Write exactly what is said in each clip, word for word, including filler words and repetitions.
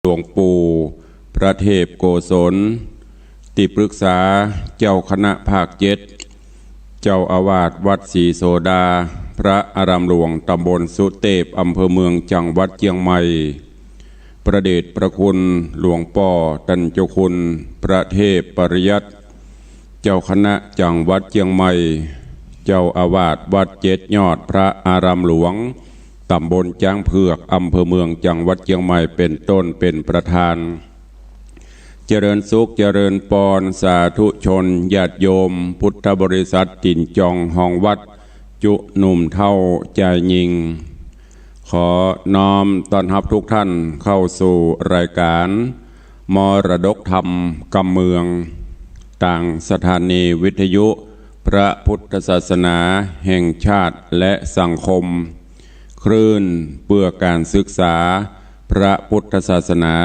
หลวงปู่พระเทพโกศล ตี้ปรึกษาเจ้าคณะภาคเจ็ด เจ้าอาวาสวัดศรีโสดา พระอารามหลวงตำบลสุเตพ อำเภอเมือง จังหวัดเจียงใหม่ พระเดชพระคุณหลวงป้อต้านเจ้าคุณพระเทพปริยัติ เจ้าคณะจังหวัดเจียงใหม่ เจ้าอาวาสวัดเจ็ดยอด พระอารามหลวงตำบลจ๊างเผือก อำเภอเมือง จังหวัดเจียงใหม่ เป๋นต้น เป๋นประธาน เจริญสุขเจริญปอน สาธุชนญาติโยม พุทธบริษัท ตี๋นจองฮองวัด จุหนุ่มเฒ่าจายญิง ขอน้อมต้อนฮับทุกท่านเข้าสู่รายการมรดกธรรมกำเมือง ตางสถานีวิทยุพระพุทธศาสนาแห่งชาติและสังคม คลื่นเพื่อการศึกษาพระพุทธศาสนา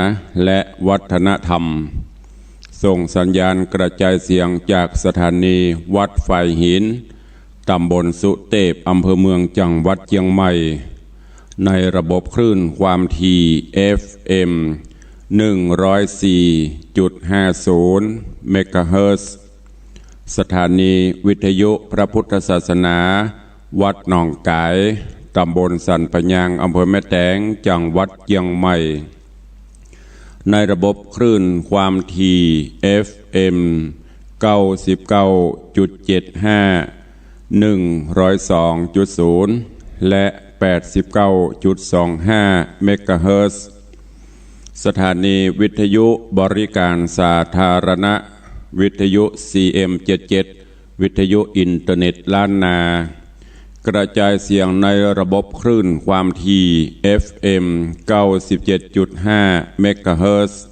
และวัฒนธรรม ส่งสัญญาณกระจายเสียงจากสถานีวัดฝายหิน ตำบลสุเตพ อำเภอเมือง จังหวัดเจียงใหม่ ในระบบคลื่นความถี่ เอฟเอ็ม หนึ่งร้อยสี่จุดห้าศูนย์ เมกะเฮิรตซ์ สถานีวิทยุพระพุทธศาสนา วัดหนองก๋าย ตำบลสันป่ายาง อำเภอแม่แตง จังหวัดเจียงใหม่ ในระบบคลื่นความถี่ เอฟเอ็ม เก้าสิบเก้าจุดเจ็ดห้า หนึ่งร้อยสองจุดศูนย์ และ แปดสิบเก้าจุดสองห้า เมกะเฮิรตซ์ สถานีวิทยุบริการสาธารณะ วิทยุ ซีเอ็มเจ็ดเจ็ด วิทยุอินเทอร์เน็ตล้านนา กระจายเสียงในระบบคลื่นความถี่ เอฟเอ็ม เก้าสิบเจ็ดจุดห้า เมกะเฮิรตซ์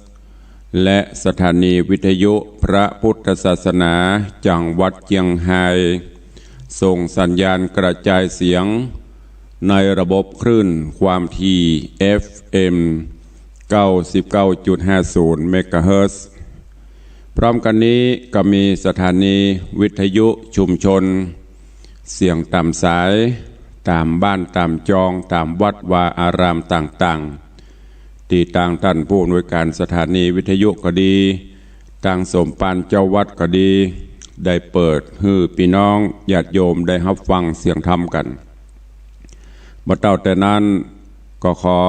และสถานีวิทยุพระพุทธศาสนา จังหวัดเจียงฮาย ส่งสัญญาณกระจายเสียง ในระบบคลื่นความถี่ เอฟเอ็ม เก้าสิบเก้าจุดห้าศูนย์ เมกะเฮิรตซ์ พร้อมกั๋นนี้ก็มีสถานีวิทยุชุมชน เสียงต๋ามสาย ต๋ามบ้านต๋ามจอง ต๋ามวัดวาอารามต่างๆ ตี้ตางต้านผู้อำนวยการสถานีวิทยุก็ดี ตางสมภารเจ้าวัดก็ดี ได้เปิดหื้อปี้น้องญาติโยมได้ฮับฟังเสียงธรรมกั๋น บ่เต้าแต่นั้นก็ขอ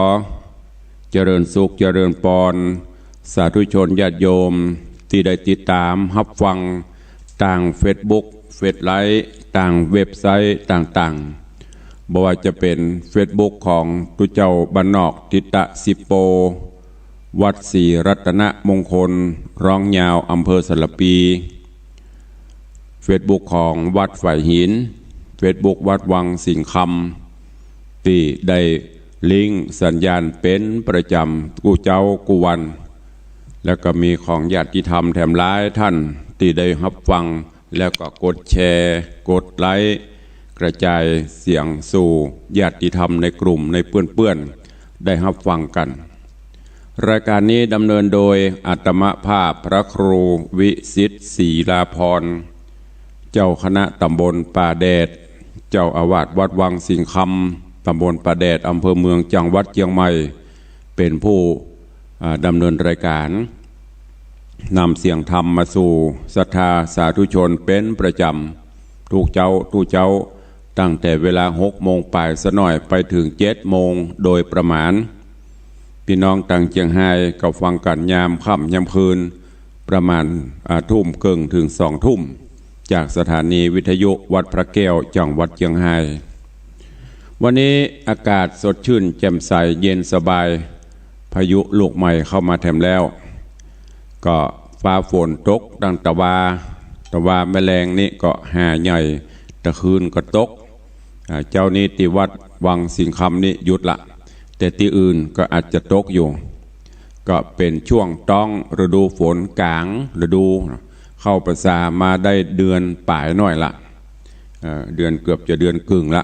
เจริญสุขเจริญปอน สาธุชนญาติโยมตี้ได้ติดต๋ามฮับฟังตางเฟซบุ๊ก เฟซไลฟ์ ตางเว็บไซต์ต่างๆ บ่ว่าจะเป๋นเฟซบุ๊กของตุ๊เจ้าบ้านนอกทิตะสิบโป วัดศรีรัตนมงคล ร้องยาว อำเภอสารภี เฟซบุ๊กของวัดฝายหิน เฟซบุ๊กวัดวังสิงห์คำ ตี้ได้ลิงก์สัญญาณเป๋นประจ๋ำกู้เจ๊ากู้วัน แล้วก็มีของญาติธรรมแถมหลายต้านตี้ได้ฮับฟัง แล้วก็กดแชร์ กดไลก์ กระจายเสียงสู่ญาติธรรมในกลุ่มในเปื้อนๆ ได้ฮับฟังกั๋น รายการนี้ดำเนินโดยอาตมาภาพพระครูวิสิทธิ์ ศรีลาภรณ์ เจ้าคณะตำบลป่าแดด เจ้าอาวาสวัดวังสิงห์คำ ตำบลป่าแดด อำเภอเมือง จังหวัดเจียงใหม่ เป๋นผู้ อ่า ดำเนินรายการ นำเสียงธรรมมาสู่ศรัทธาสาธุชนเป๋นประจ๋ำ กู้เจ๊ากู้เจ๊า ตั้งแต่เวลาหกโมงป๋ายสะหน่อยไปเถิงเจ็ดโมงโดยประมาณ ปี้น้องตางเจียงฮายก็ฟังกั๋นยามค่ำยามคืน ประมาณ อ่า ทุ่มเกิ่งเถิงสองทุ่ม จากสถานีวิทยุวัดพระแก้ว จังหวัดเจียงฮาย วันนี้อากาศสดชื่นแจ่มใสเย็นสบาย พายุลูกใหม่เข้ามาแถมแล้ว ก็ฟ้าฝนตกดังตะวา ตะวาแม่แลงนี่ก็หาใหญ่ ตะคืนก็ตก อ่า เจ๊านี้ตี้วัดวังสิงห์คำนี่หยุดละ แต่ตี้อื่นก็อาจจะตกอยู่ ก็เป๋นช่วงต้องฤดูฝนก๋างฤดู เข้าพรรษามาได้เดือนป๋ายหน่อยละ เอ่อ เดือนเกือบจะเดือนเกิ่งละ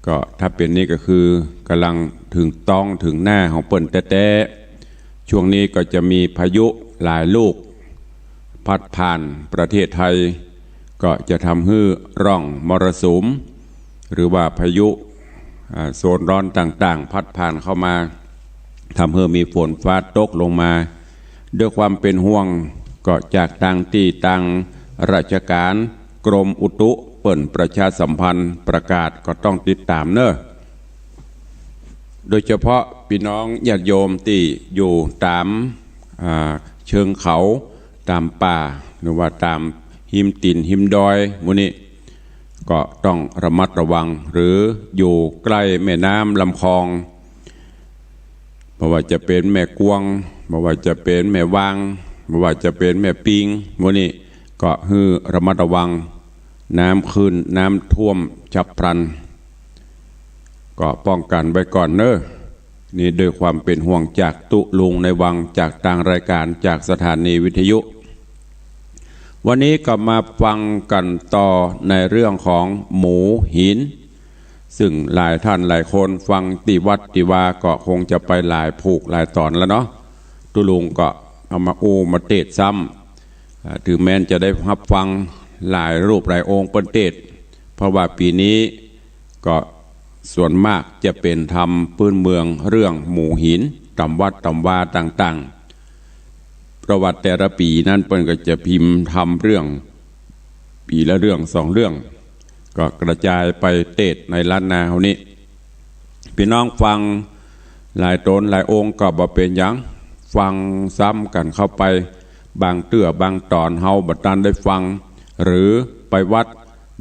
ก็ถ้าเป๋นนี่ก็คือกำลังเถิงต้องเถิงหน้าของเปิ้นแต๊ๆ ช่วงนี้ก็จะมีพายุหลายลูก พัดผ่านประเทศไทย ก็จะทำหื้อร่องมรสุม หรือว่าพายุ อ่า โซนร้อนต่างๆ พัดผ่านเข้ามา ทำหื้อมีฝนฟ้าตกลงมา ด้วยความเป๋นห่วงก็จากตางตี้ตางราชก๋านกรมอุตุเปิ้นประชาสัมพันธ์ประกาศก็ต้องติดต๋ามเน่อ โดยเฉพาะปี้น้องญาติโยมตี้อยู่ต๋าม อ่า เชิงเขา ต๋ามป่า หรือว่าต๋ามฮิมตี๋นฮิมดอยหมู่นี้ ก็ต้องระมัดระวัง หรืออยู่ใก้แม่น้ำลำคลอง บ่ว่าจะเป๋นแม่กวง บ่ว่าจะเป๋นแม่วาง บ่ว่าจะเป๋นแม่ปิง หมู่นี้ก็หื้อระมัดระวัง น้ำขึ้น น้ำท่วมฉับพลัน ก็ป้องกั๋นไว้ก่อนเน่อ นี่ด้วยความเป๋นห่วงจากตุ๊ลุงในวัง จากตางรายก๋าน จากสถานีวิทยุ วันนี้ก็มาฟังกั๋นต่อในเรื่องของหมูหิน ซึ่งหลายท่านหลายคนฟังตี้วัดตี้วาก็คงจะไปหลายผูกหลายต๋อนแล้วเนาะ ตุ๊ลุงก็เอามาอู้มาเตสน์ซ้ำ อ่า ถึงแม้นจะได้ฮับฟังหลายรูปหลายองค์เปิ้นเตสน์ เพราะว่าปี๋นี้ก็ส่วนมากจะเป๋นธรรมพื้นเมืองเรื่องหมูหิน ต๋ามวัดต๋ามวาต่างๆ ประวัติแต่ละปี๋นั้นเปิ้นก็จะพิมพ์ธรรมเรื่อง ปี๋ละเรื่องสองเรื่อง ก็กระจายไปเตสน์ในล้านนาเฮานี้ ปี้น้องฟังหลายต๋นหลายองค์ก็บ่เป๋นหยัง ฟังซ้ำกั๋นเข้าไป บางเตื้อบางต๋อนเฮาบ่ตันได้ฟัง หรือไปวัด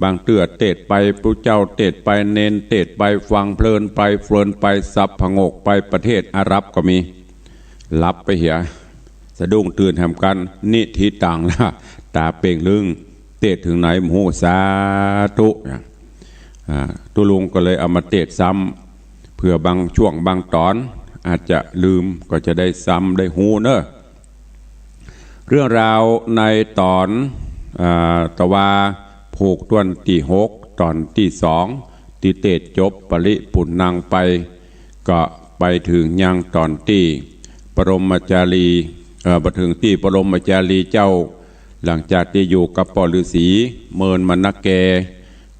บางเตื้อเตสน์ไป ผู้เจ้าเตสน์ไป เณรเตสน์ไป ฟังเพลินไป เพลินไป สับผงกไป ประเทศอาหรับก็มี หลับไปเหีย สะดุ้งตื่นแหมกั๋น นิธิตัง ละ ต๋าเป่งลึ้ง เตสน์เถิงไหนบ่ฮู้ สาธุ อ่า ตุ๊ลุงก็เลยเอามาเตสน์ซ้ำ เผื่อบางช่วงบางต๋อนอาจจะลืม ก็จะได้ซ้ำได้ฮู้เน่อ เรื่องราวในต๋อน อ่า ตะวา ผูกต้วนตี้หก ต๋อนตี้สอง ตี้เตสน์จบปริปุณณังไป ก็ไปเถิงยังต๋อนตี้ปรมาจารีย์ เอ่อ ไปเถิงตี้ปรมาจารีย์เจ้า หลังจากตี้อยู่กับป้อฤๅษีเมินมานักแก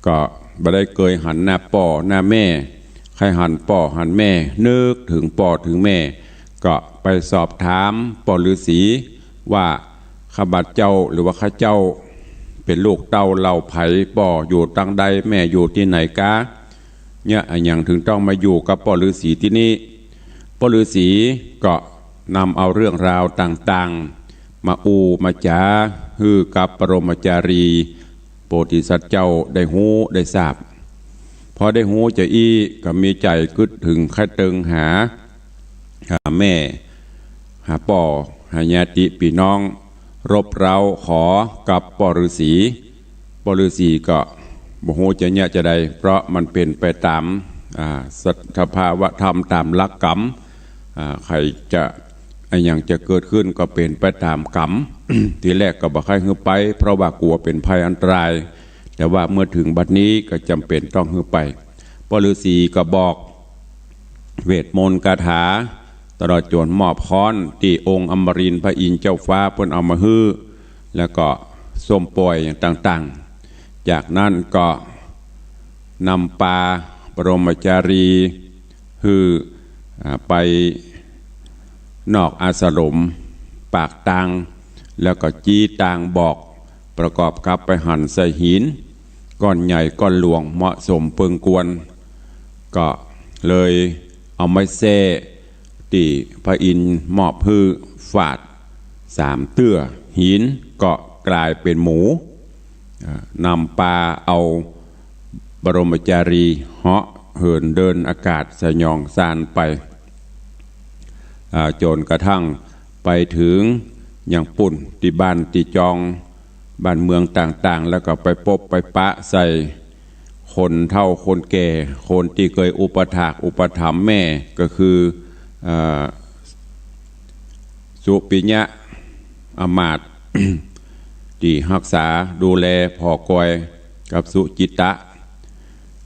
ก็บ่ได้เกยหันหน้าป้อหน้าแม่ ใค่หันป้อหันแม่ นึกเถิงป้อเถิงแม่ ก็ไปสอบถามป้อฤๅษีว่า ข้าบาทเจ้าหรือว่าข้าเจ้าเป๋นลูกเต้าเหล่าใผ ป้ออยู่ตางใด แม่อยู่ตี้ไหนกา เนี่ยอะหยังเถิงต้องมาอยู่กับป้อฤๅษีตี้นี่ ป้อฤๅษีก็นำเอาเรื่องราวต่างๆ มาอู้มาจ๋าหื้อกับปรมาจารีย์โพธิสัตว์เจ้าได้ฮู้ได้ทราบ พอได้ฮู้จาอี้ก็มีใจ๋กึ๊ดเถิงใค่เติงหา หาแม่ หาป้อ หาญาติปี้น้อง รบเร้าขอกับป้อฤๅษี ป้อฤๅษีก็บ่ฮู้จะเยียะจาใด เพราะมันเป๋นไปต๋าม อ่า สภาวะธรรมต๋ามหลักกรรม อ่า ใผจะ อะหยังจะเกิดขึ้นก็เป๋นไปต๋ามกรรม ทีแรกก็บ่ใค่หื้อไป เพราะว่ากั๋วเป๋นภัยอันตราย แต่ว่าเมื่อเถิงบัดนี้ก็จ๋ำเป๋นต้องหื้อไป ป้อฤๅษีก็บอก เวทมนต์คาถา ตลอดจ๋นมอบค้อนตี้องค์อมรินทร์พระอินทร์เจ้าฟ้าเปิ้นเอามาหื้อ แล้วก็ส้มป่วยอย่างต่างๆ จากนั้นก็นำปาปรมาจารีย์หื้อ อ่า ไปนอกอาสรมปากตาง แล้วก็จี๊ตางบอก ประกอบกับไปหันใส่หิน ก้อนใหญ่ก้อนหลวงเหมาะสมเปิงควร ก็เลยเอาไม้แส้ตี้พระอินทร์มอบหื้อฟาดสามเตื้อ หินก็ก๋ายเป๋นหมู อ่า นำปาเอาบรมจารีย์เหาะเหินเดินอากาศสยองซานไป อ่า จ๋นกระทั่งไปเถิงยังปู้นตี้บ้านตี้จอง บ้านเมืองต่างๆ แล้วก็ไปปบไปปะใส่คนเฒ่าคนแก่ คนตี้เกยอุปถากอุปถัมภ์แม่ ก็คือ เอ่อ สุปิยะอำมาตย์ ตี้ฮักษาดูแลผ่อกอยกับสุจิตตะ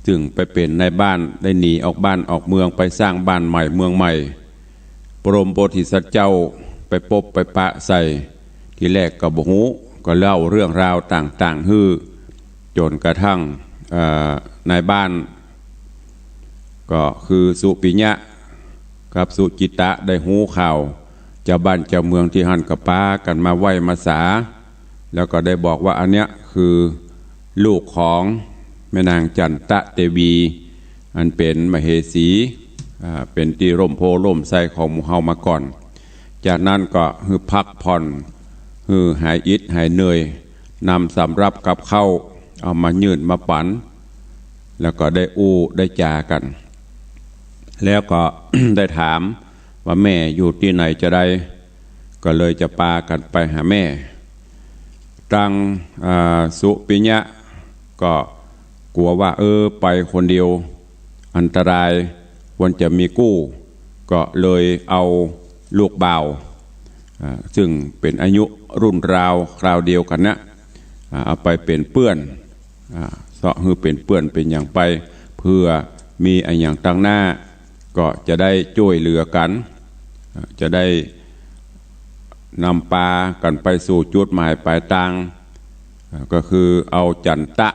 ซึ่งไปเป๋นนายบ้าน ได้หนีออกบ้านออกเมือง ไปสร้างบ้านใหม่เมืองใหม่ ปรมโพธิสัตว์เจ้าไปปบไปปะใส่ ทีแรกก็บ่ฮู้ ก็เล่าเรื่องราวต่างๆ หื้อ จ๋นกระทั่ง เอ่อ นายบ้าน ก็คือสุปิยะ กับสุจิตะได้ฮู้ข่าว จาวบ้านจาวเมืองตี้หั้นก็ปากั๋นมาไหว้มาสา แล้วก็ได้บอกว่าอันเนี้ยคือลูกของแม่นางจันตะเตวี อันเป๋นมเหสี อ่า เป๋นตี้ร่มโพธิ์ร่มไทรของหมู่เฮามาก่อน จากนั้นก็หื้อพักผ่อน หื้อหายอิดหายเหนื่อย นำสำรับกับข้าวเอามายื่นมาปั๋น แล้วก็ได้อู้ได้จ๋ากั๋น แล้วก็ ได้ถามว่าแม่อยู่ตี้ไหนจาใด ก็เลยจะปากั๋นไปหาแม่ ตัง อ่า สุปิยะก็กั๋วว่า เออ ไปคนเดียวอันตราย ควรจะมีกู้ ก็เลยเอาลูกบ่าว อ่า ซึ่งเป๋นอายุรุ่นราวคราวเดียวกั๋นนะ อ่า เอาไปเป๋นเปื้อน อ่า เซาะหื้อเป๋นเปื้อนเป๋นหยังไป เผื่อมีอะหยังตังหน้า ก็จะได้จ้วยเหลือกั๋น อ่า จะได้นำปากั๋นไปสู่จุดหมายปลายตาง อ่า ก็คือเอาจันตะ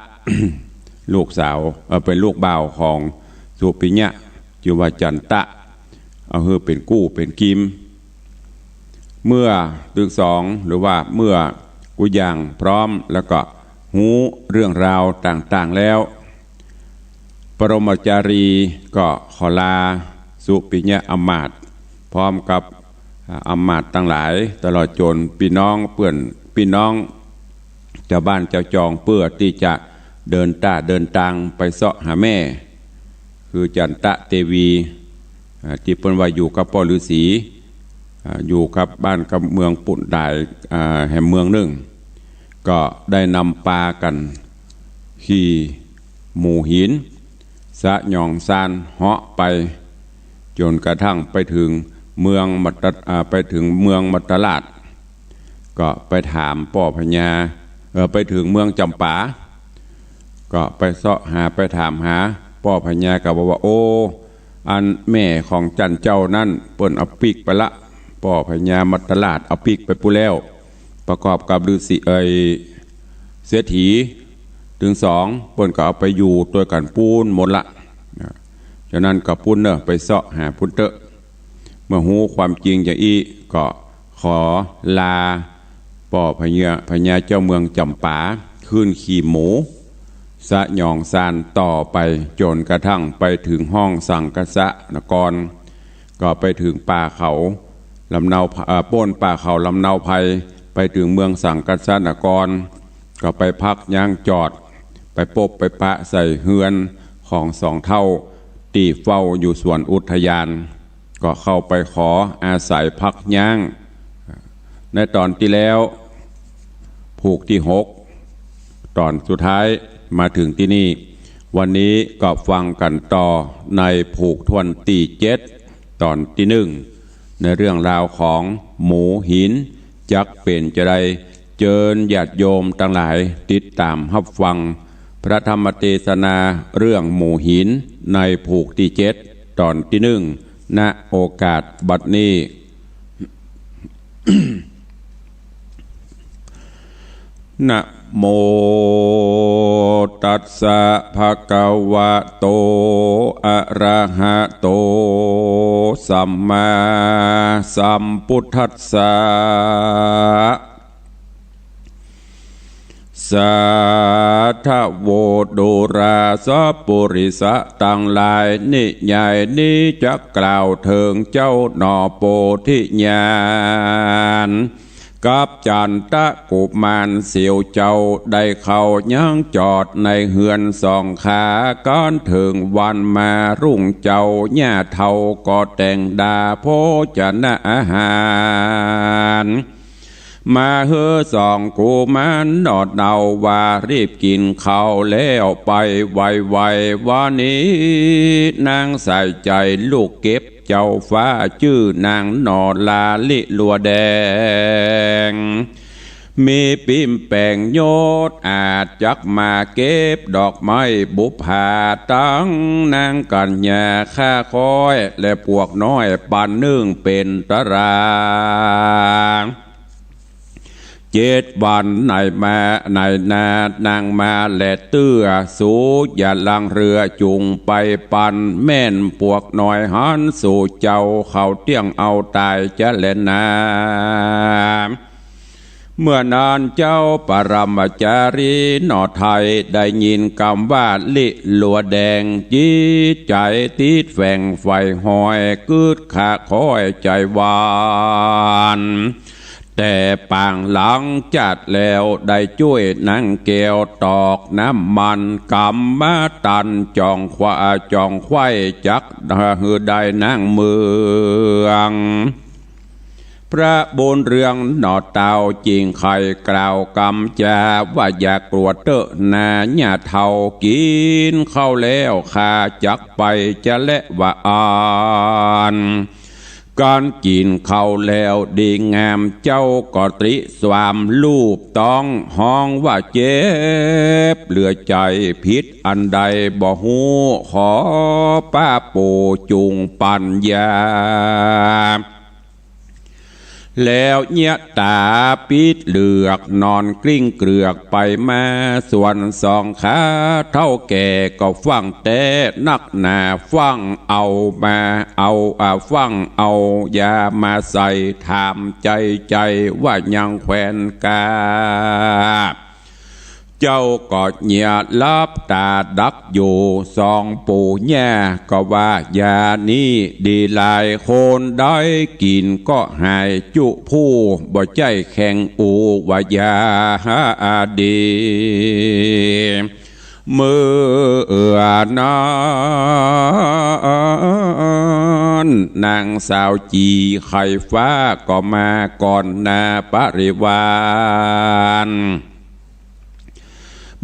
ลูกสาว เอ่อ เป๋นลูกบ่าวของสุปิยะ จื้อว่าจันตะ เอาหื้อเป๋นกู้เป๋นกิม เมื่อตึงสอง หรือว่าเมื่อกู้อย่างพร้อม แล้วก็ฮู้เรื่องราวต่างๆ แล้ว ปรมาจารีก็ขอลาสุปิยะอำมาตย์ พร้อมกับ อ่า อำมาตย์ตังหลาย ตลอดจ๋นปี้น้องเปื้อนปี้น้อง จาวบ้านจาวจอง เปื้อตี้จะเดินต้าเดินตางไปเซาะหาแม่ คือจันตะเตวี อ่า ตี้เปิ้นว่าอยู่กับป้อฤๅษี อ่า อยู่กับบ้านกับเมืองปู้นต๋าย อ่า แหมเมืองนึ่ง ก็ได้นำปากั๋นขี่หมูหิน สะหยองซานเหาะไป จ๋นกระทั่งไปเถิงเมืองมัตตะ อ่า ไปเถิงเมืองมัตตราช ก็ไปถามป้อพญา เอ่อ ไปเถิงเมืองจ๋ำปา ก็ไปเซาะหาไปถามหา ป้อพญาก็บอกว่า โอ้ อันแม่ของจันเจ้านั้นเปิ้นเอาปิ๊กไปละ ป้อพญามัตตราชเอาปิ๊กไปปู้นแล้ว ประกอบกับฤๅษี เอ่ย เศรษฐีตึงสอง เปิ้นก็เอาไปอยู่ตวยกั๋นปู้นหมดละ นะ จากนั้นก็ปู้นเน่อ ไปเซาะหาปู้นเต๊อะ เมื่อฮู้ความจริงอย่างอี้ ก็ขอลาป้อพญา พญาเจ้าเมืองจ๋ำปา ขึ้นขี่หมู สะหยองซานต่อไป จ๋นกระทั่งไปเถิงห้องสังกัสสนคร ก็ไปเถิงป่าเขาลำเนา เอ่อ ป๊นป่าเขาลำเนาไพร ไปเถิงเมืองสังกัสสนคร ก็ไปพักยั้งจอด ไปปบไปปะใส่เฮือนของสองเฒ่าตี้เฝ้าอยู่สวนอุทยาน ก็เข้าไปขออาศัยพักยั้ง ในต๋อนตี้แล้ว ผูกตี้หก ต๋อนสุดท้าย มาเถิงตี้นี่ วันนี้ก็ฟังกั๋นต่อในผูกถ้วนตี้เจ็ด ต๋อนตี้นึ่ง ในเรื่องราวของหมูหิน จักเป๋นจาใด เจิญญาติโยมตังหลายติดต๋ามฮับฟังพระธรรมเตสนาเรื่องหมูหินในผูกตี้เจ็ด ต๋อนตี้นึ่ง ณ โอกาสบัดนี้ นะโมตัสสะ ภะคะวะโต อะระหะโต สัมมาสัมพุทธัสสะ สาธะโว ดูราสะปุริสะตังหลาย นิยายนี้จะกล่าวเถิงเจ้าหน่อโพธิญาณ กับจันตะกุมารเสียวเจ้า ได้เข้ายั้งจอดในเฮือนสองขา ก้านเถิงวันมารุ่งเจ้า ย่าเฒ่าก็แต่งดาโภชนะอาหาร มาหื้อสองกุมารหนอเนาว่า รีบกิ๋นข้าวแล้วไปไวๆ วันนี้นางใส่ใจ๋ลูกเก็บ เจ้าฟ้าจื้อนางหนอลาลิลัวแดง มีปิ๊มแป๋งยศ อาจจักมาเก็บดอกไม้บุปผา ตังนางกัญญาข้าค้อย และปวกน้อยปันนึ่งเป๋นตะราง เจ็ดวันไหนมาไหนนา นางมาแลเตื้อ สูอย่าลังเรือจุ่งไปปัน แม่นปวกน้อยหันสู่เจ้า เขาเตี้ยงเอาต๋ายจะแลนา เมื่อนั้นเจ้าปรมาจารีหน่อไทย ได้ยินกำว่าลิลัวแดง จิตใจ๋ติดแฝงใฝ่ห้อย กึ๊ดคะคอยใจ๋หวั่น แต่ปางหลังจัดแล้ว ได้จ้วยนางแก้วตอกน้ำมัน กำมาตันจ่องขวา จ่องไขว้จักหื้อได้นางเมือง พระบุญเรืองหน่อเต้าจึงไขกล่าวกำจาว่า อย่ากลัวเต๊อะนา หญ้าเฒ่ากิ๋นข้าวแล้ว ข้าจักไปจะแลว่าอั้น ก๋านกิ๋นข้าวแล้วดีงาม เจ้าก็ตริสวามลูบต๊อง ฮ้องว่าเจ็บเหลือใจ๋ ผิดอันใดบ่ฮู้ ขอป้าโปจุ่งปั๋นยา แล้วเยียะต๋าปิดเหลือก นอนกลิ้งเกลือกไปมา ส่วนสองข้าเฒ่าแก่ก็ฟั่งแต๊นักหนา ฟั่งเอามาเอา อ่า ฟั่งเอายามาใส่ ถามใจ๋ใจ๋ว่ายังแควนกา เจ้าก็เยียะหลับต๋าดักอยู่ สองปู่ย่าก็ว่า ยานี้ดีหลาย คนใดกิ๋นก็หายจุผู้ บ่ใจ้แข่งอูว่ายาดี เมื่อนั้นนางสาวจีไข่ฟ้าก็มาก่อนหน้าปริวาร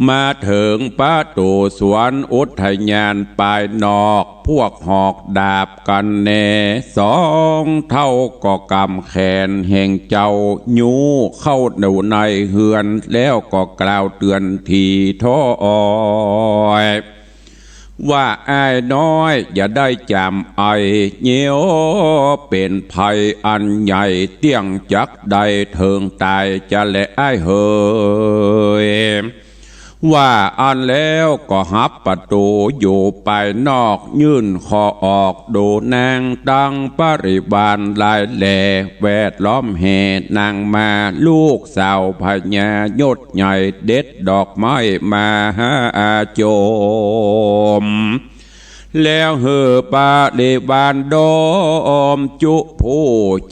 มาเถิงประตู๋สวนอุทยานปายนอก พวกหอกดาบกั๋นแน่ สองเฒ่าก็ก๋ำแขนแห่งเจ้า ยู้เข้าหนูในเฮือน แล้วก็กล่าวเตื๋อนถี่ถ้อย ว่าอ้ายน้อยอย่าได้จ๋ำไอ เยียะเป๋นภัยอันใหญ่ เตี้ยงจักได้เถิงต๋ายจะแลอ้ายเหย ว่าอั้นแล้วก็หับประตู๋อยู่ปายนอก ยื่นคอออกดูนางตังปริวารหลายแหล่ แวดล้อมแห่นางมา ลูกสาวพญายศใหญ่ เด็ดดอกไม้มาหาอาโจม แล้วหื้อปริวารดมจุผู้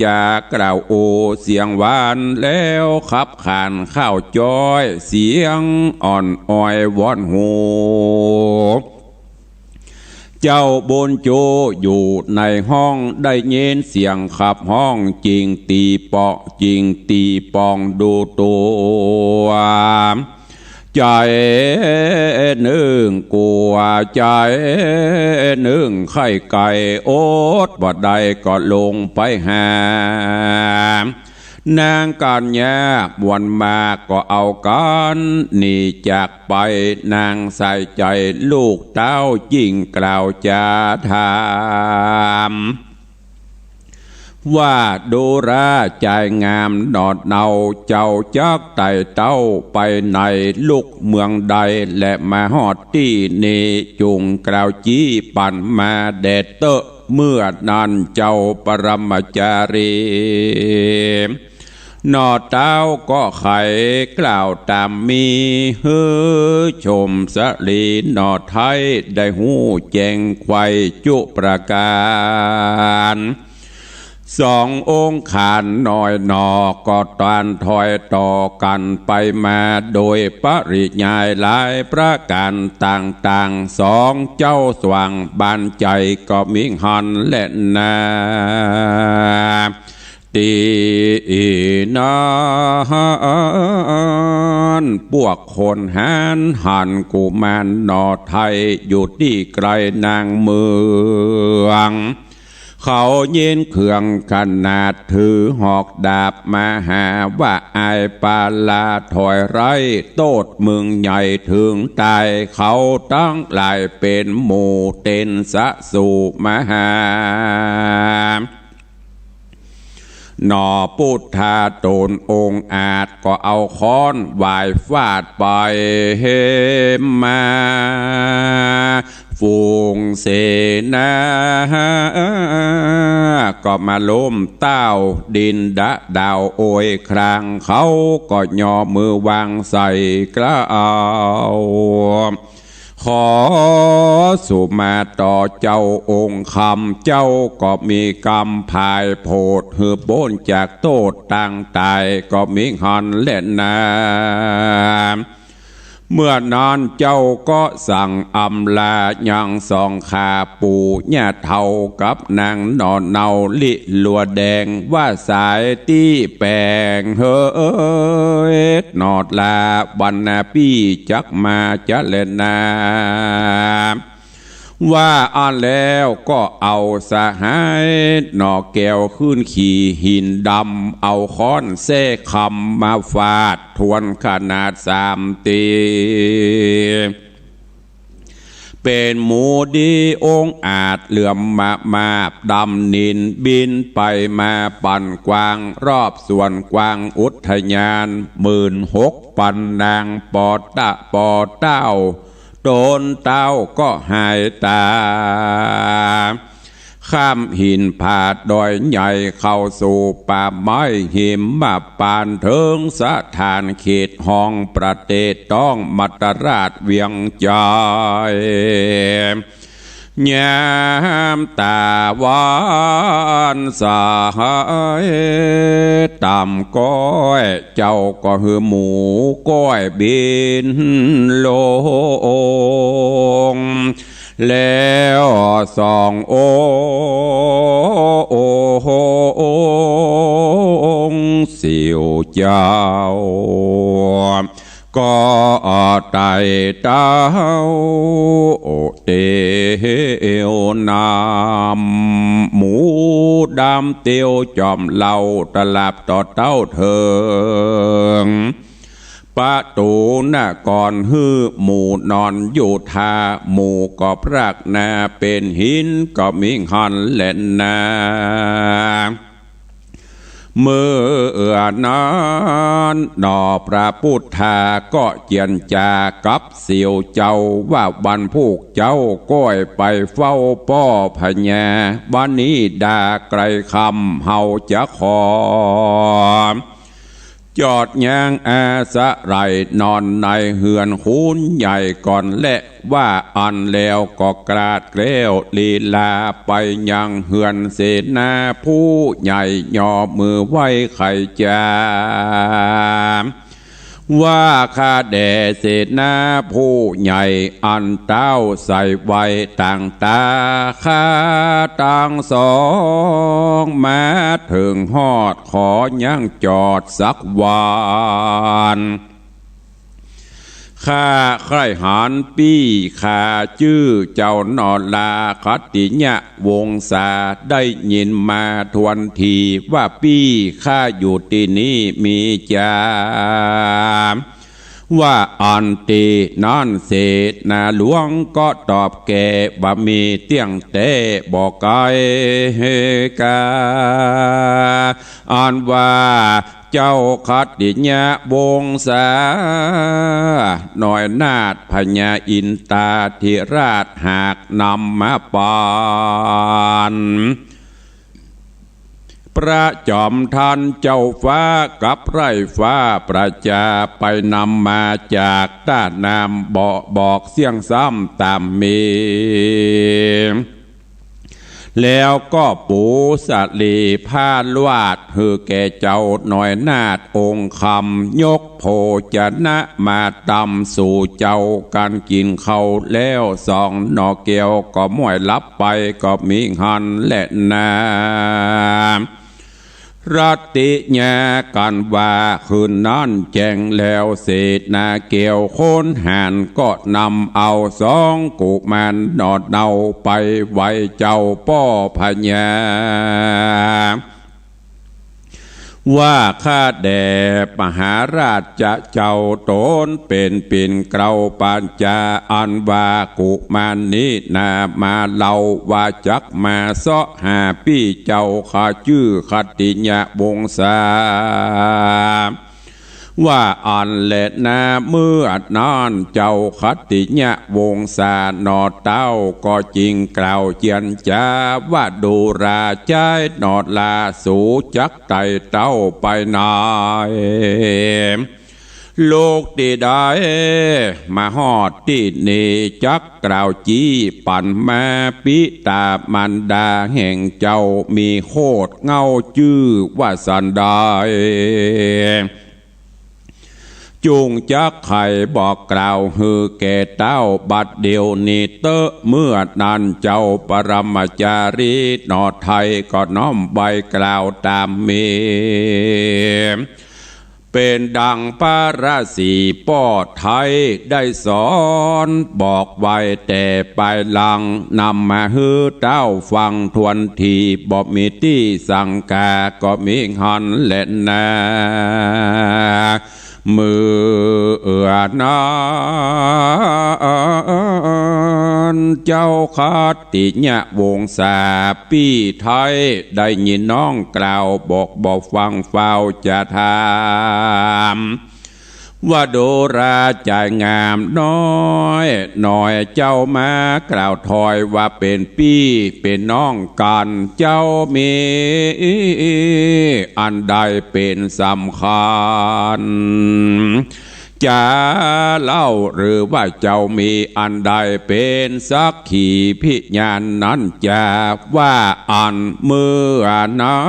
จากล่าวโอเสียงหวาน แล้วขับขานข้าวจ้อยเสียงอ่อนอ้อยวอนหู เจ้าบุญโจอยู่ในห้องได้ยินเสียงขับฮ้อง จึงตีเปาะจึงตีปองดูตั๋ว ใจ๋นึ่งกั๋ว ใจ๋นึ่งไข้ไก่ อดบ่ได้ก็ลงไปหา นางกัญญามวลมากก็เอากั๋นหนีจากไป นางใส่ใจ๋ลูกเต้าจึงกล่าวจาถาม ว่าดูราชายงามหนอเนา เจ้าจักไต่เต้าไปในลุกเมืองใด และมาฮอดตี้นี้ จุ่งกล่าวจี้ปันมาแด่เต๊อะ เมื่อนั้นเจ้าปรมาจารี หนอเต้าก็ไขกล่าวต๋ามมี หื้อชมสะหลีหนอไท้ได้ฮู้แจ้งไขว่จุประก๋าน สององค์ขานน้อยหนอก็ตานถอยต่อกั๋นไปมา โดยปริยายหลายประก๋านต่างๆ สองเจ้าสว่างบานใจ๋ก็มิหันแลนา ตี้นั้น ปวกคนหานหันกุมารหนอไท้อยู่ตี้ไกลนางเมือง เขายินเคืองขนาดถือหอกดาบมาหาว่า อ้ายปาลาถอยไร้ โต้ษมึงใหญ่เถิงต๋าย เขาตังหลายเป๋นหมู่เต๋นสะสู่มหา หนอปุทธาต๋นองค์อาจก็เอาค้อนหว่ายฟาดไปมา ฝูงเสนาก็มาล้มเต้า ดินดะดาวโอยคราง เขาก็ยอมือวางใส่เกล้า ขอสุมาต่อเจ้าองค์คำ เจ้าก็มีกำผายโผด หื้อป๊นจากโต้ษตางต๋าย ก็มีหั้นแลนา เมื่อนั้นเจ้าก็สั่งอำลายังสองข้าปู่ย่าเฒ่ากับนางหน่อเนาลิลัวแดง ว่าสายตี้แป๋งเฮย หนอลาบรรณาปี้จักมาจะแลนา ว่าอั้นแล้วก็เอาสหายหน่อแก้วขึ้นขี่หินดำ เอาค้อนแส้คำมาฟาดทวนขนาดสามตี เป๋นหมูดีองค์อาจเหลือมมามาบดำนิน บินไปมาปั่นกวางรอบสวนกวางอุทยาน หมื่นหกปันนาง ปอตะปอเต้า ต๋นเต้าก็หายต๋า ข้ามหินผาดอยใหญ่เข้าสู่ป่าไม้หิมพานต์ เถิงสถานเขตห้องประเทศต้องมัตตราชเวียงจันทน์ ยามต๋าวันสายต่ำก้อย เจ้าก็หื้อหมูก้อยบินลง แล้วสององค์เสี่ยวเจ้า ก็ไต่เต้าเตียวนำ หมูดำเตียวจ่อมเหล่าตลับต่อเต้าเถิง ประตู๋นครหื้อหมู่นอนอยู่ท่า หมู่ก็พรากหน้าเป๋นหินก็มีหั้นแลนา เมื่อนั้นหนอพระปุทธาก็เจียรจากับเสี่ยวเจ้าว่า วันพวกเจ้าก้อยไปเฝ้าป้อพญา วันนี้ดาใกล้ค่ำ เฮาจะขอ จอดยังอาศัยนอนในเฮือนคูนใหญ่ก่อนแล ว่าอั้นแล้วก็กราดแกล้วลีลาไปยังเฮือนเสนาผู้ใหญ่ ยอมือไหว้ไขจา ว่าข้าแด่เสนาผู้ใหญ่ อันเต้าใส่ไว้ต่างต๋า ข้าตังสองมาเถิงฮอด ขอยังจอดสักวัน ข้าใคร่หันปี้ข้าจื้อเจ้าหน่อลา ขัตติยะวงศา ได้ยินมาทวนทีว่าปี้ข้าอยู่ตี้นี่มีจา ว่าอั้นตี้นั้นเสนาหลวงก็ตอบแก่ว่ามีเตี้ยงแต๊บ่ไกลกา อันว่าเจ้าขัตติยวงศา น้อยนาถพญาอินทาธิราชหากนำมาปัน พระจอมทันเจ้าฟ้ากับไพร่ฟ้าประจา ไปนำมาจากต้าน้ำเบาะบอกเสี้ยงซ้ำต๋ามมี แล้วก็ปูสลีผ้าลวาดหื้อแก่เจ้าน้อยนาถองค์คำ ยกโภชนะมาตำสู่เจ้ากั๋นกิ๋นข้าวแล้ว สองหน่อแก้วก็ม้วยหลับไปก็มีหั้นแลนา รัตติยากั๋นว่าคืนนั้นแจ้งแล้ว เสนาแก้วคนหาญก็นำเอาสองกุมารหน่อเนาไปไหว้เจ้าป้อพญา ว่าข้าแด่มหาราชเจ้า ตนเป๋นปิ่นเกล้าปัญจา อันว่ากุมารนี้นา มาเล่าว่าจักมาเซาะหาปี้เจ้าข้า จื้อคัตติยวงศา ว่าอั้นแลนา เมื่อนั้นเจ้าคัตติยวงศาหนอ เต้าก็จึงกล่าวเจียรจาว่า ดูราใจ๋หนอ ลาสูจักไต่เต้าไปไหน ลุกตี้ใด มาฮอดตี้นี่ จักกล่าวจี้ปันมา ปิตามารดาแห่งเจ้ามีโคตรเหง้าจื้อว่าสันใด จุ่งจักใค่บอกกล่าวหื้อแก่เต้าบัดเดี๋ยวนี้เต๊อะ เมื่อนั้นเจ้าปรมาจารีหนอไทยก็น้อมไหว้กล่าวต๋ามมี เป๋นดังพระราศีป้อไทยได้สอนบอกไว้แต่ปายหลัง นำมาหื้อเต้าฟังถ้วนที บ่มีตี้สังกา ก็มีหั้นแลนา เมื่อนั้นเจ้าคัตติยวงศาปี้ไทย ได้ยินน้องกล่าวบอกบ่ฟัง ฟ้าวจะถาม ว่าดูราใจ๋งามน้อย หน่อยเจ้ามากล่าวถอยว่าเป๋นปี้เป๋นน้องกั๋น เจ้ามีอันใดเป๋นสำคัญ จะเล่าหรือว่าเจ้ามีอันใดเป๋นสักขีพยานนั้น จะว่าอั้น เมื่อนั้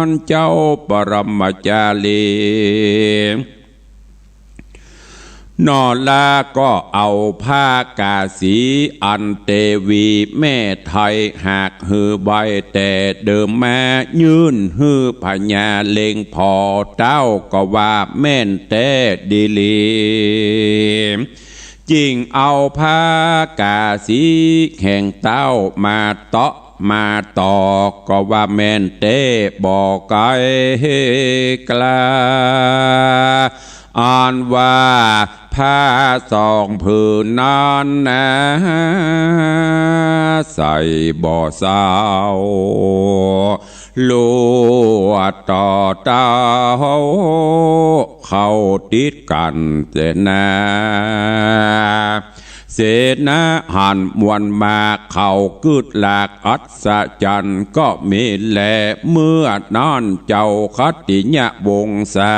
นเจ้าปรมาจารี หนอลาก็เอาผ้ากาสีอันเตวีแม่ไทยหากหื้อไว้แต่เดิมมา ยื่นหื้อพญาเล็งผ่อ เต้าก็ว่าแม่นแต๊ดีหลี จึงเอาผ้ากาสีแห่งเต้ามาเตาะมาตอก ก็ว่าแม่นแต๊บ่ไกลกล้า อันว่าผ้าสองผืนนั้นนา ใส่บ่เซา ลวดต่อเต้าเข้าติดกั๋นเสนา เสนาหันมวลมาเข้ากึ๊ดหลากอัศจรรย์ก็มีแล เมื่อนั้นเจ้าคัตติยวงศา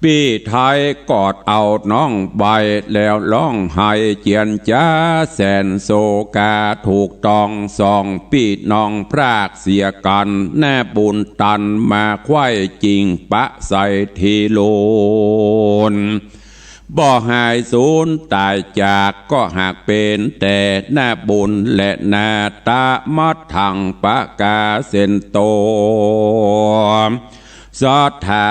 ปี้ไทยกอดเอาน้องไว้แล้วร้องไห้เจียรจาแสนโศกา ถูกต้องสองปี้น้องพรากเสียกั๋น แน่บุญตันมาไขว้จิ่งปะใส่ที่ลูน บ่หายสูญต๋ายจาก ก็หากเป๋นแต่หน้าบุญแลนา ตะมัทธังปะกาเสนโต สัตถา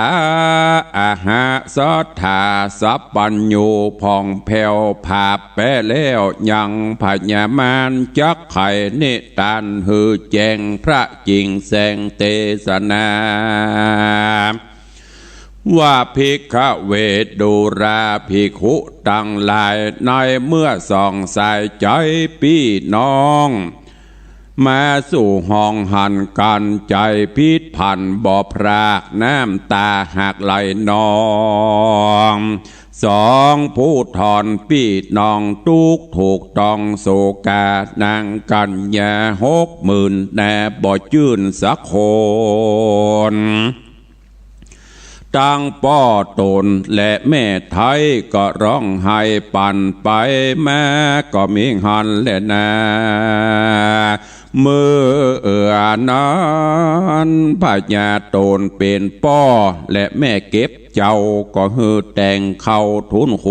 อะหะ สัตถาสัพพัญญู ผ่องแผ้วผาบแป๊แล้ว ยังพญามารจักไขนิทานหื้อแจ้งพระจิ่งแสงเตสนา ว่าภิกขเวทดูราภิกขุตังหลาย ในเมื่อสองสายใจ๋ปี้น้อง มาสู่ห้องหันกั๋น ใจ๋ผิดผันบ่พราก น้ำต๋าหากไหลนอง สองผู้ทอนปี้น้องตุ๊กข์ถูกต้องโศกา นางกัญญาหกหมื่นนา บ่จื้นสักคน ตังป้อต๋นและแม่ไทยก็ร้องไห้ปั่นไปมา ก็มีหั้นแลนา เมื่อนั้นพญาต๋นเป๋นป้อและแม่เก็บเจ้า ก็หื้อแต่งเข้าทูลข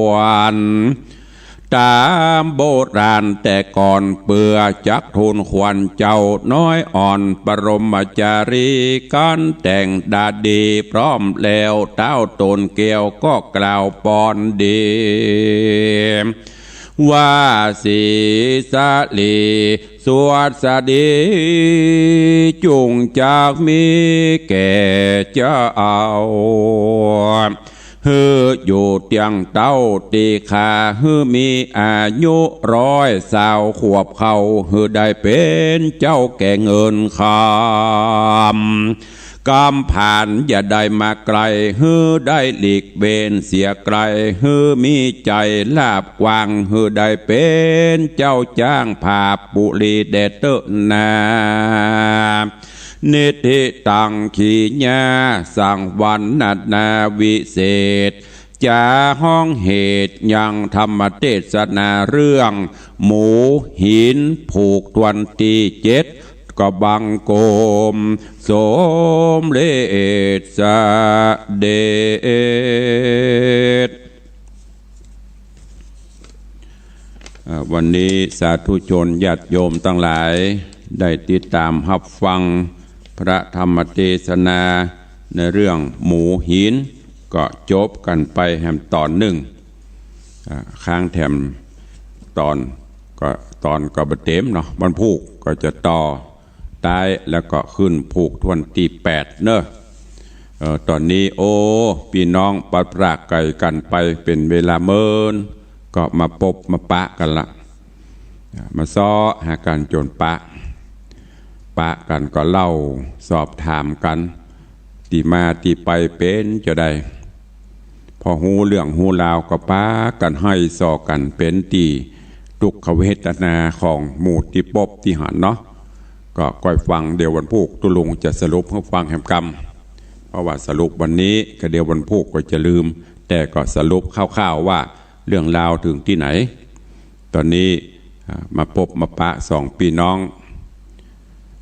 วัญ ต๋ามโบราณแต่ก่อน เปื้อจักทูลขวัญเจ้าน้อยอ่อนปรมาจารี กั๋นแต่งดาดีพร้อมแล้ว เต้าต๋นแก้วก็กล่าวปอนดี ว่าสีสะหลี สวัสดีจุ่งจักมีแก่เจ้า หื้ออยู่เตียงเต้าตี้ข้า หื้อมีอายุร้อยซาวขวบเข้า หื้อได้เป๋นเจ้าแก่เงินคำ กำผานอย่าได้มาไก๋ หื้อได้หลีกเว้นเสียไก๋ หื้อมีใจ๋ราบกว้าง หื้อได้เป๋นเจ้าจ๊างผาบปุรีแด่เต๊อะนา นิธิตังขีญา สังวรรณนาวิเศษ จ๋าฮ้องเหตุยังธรรมเตสนาเรื่องหมูหินผูกถ้วนตี้เจ็ด ก็บังคมสมเร็จเสด็จ เอ่อ วันนี้สาธุชนญาติโยมตังหลายได้ติดต๋ามฮับฟังพระธรรมเตสนาในเรื่องหมูหิน ก็จบกั๋นไปแหมต๋อนนึ่ง อ่า ค้างแถมต๋อน ก็ต๋อนก็บ่เต๋มเนาะ วันพูกก็จะต่อ ต๊ายแล้วก็ขึ้นผูกถ้วนตี้แปดเนาะ เอ่อ ต๋อนนี้ โอ้ ปี้น้องปัดปรากไก๋กั๋นไปเป๋นเวลาเมิน ก็มาปบมาปะกั๋นละ มาซ้อหากั๋นจ๋นปะ ปะกั๋นก็เล่าสอบถามกั๋น ตี้มาตี้ไปเป๋นจาใด พอฮู้เรื่องฮู้ราวก็ปากั๋นไห้ส่อกั๋นเป๋นตี้ตุ๊กขเวทนาของหมู่ตี้ปบตี้หันเนาะ ก็ก้อยฟัง เดี๋ยววันพูกตุ๊ลุงจะสรุปหื้อฟังแหมกำ เพราะว่าสรุปวันนี้ก็เดี๋ยววันพูกก็จะลืม แต่ก็สรุปคร่าวๆ ว่าเรื่องราวเถิงตี้ไหน ต๋อนนี้ อ่า มาปบมาปะสองปี้น้อง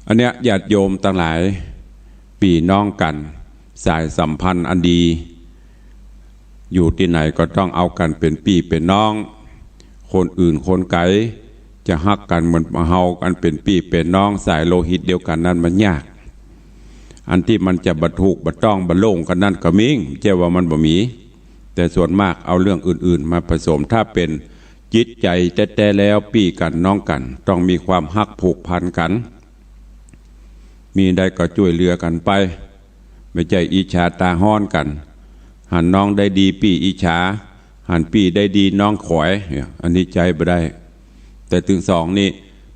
อันเนี้ยญาติโยมตังหลาย ปี้น้องกั๋น สายสัมพันธ์อันดี อยู่ตี้ไหนก็ต้องเอากั๋นเป๋นปี้เป๋นน้อง คนอื่นคนไก๋จะฮักกั๋นเหมือนเฮาอันเป๋นปี้เป๋นน้องสายโลหิตเดียวกั๋นนั้นมันยาก อันตี้มันจะบ่ถูกบ่ต้องบ่โล่งกั๋นนั้นก็มี บ่ใจ้ว่ามันบ่มี แต่ส่วนมากเอาเรื่องอื่นๆ มาผสม ถ้าเป๋นจิตใจ๋แต๊ๆ แล้วปี้กั๋นน้องกั๋นต้องมีความฮักผูกพันกั๋น มีใดก็จ้วยเหลือกั๋นไป บ่ใจ้อิจฉาต๋าฮ้อนกั๋น หันน้องได้ดีปี้อิจฉา หันปี้ได้ดีน้องขอย เนี่ย อันนี้ใจ๊บ่ได้ แต่ตึงสองนี่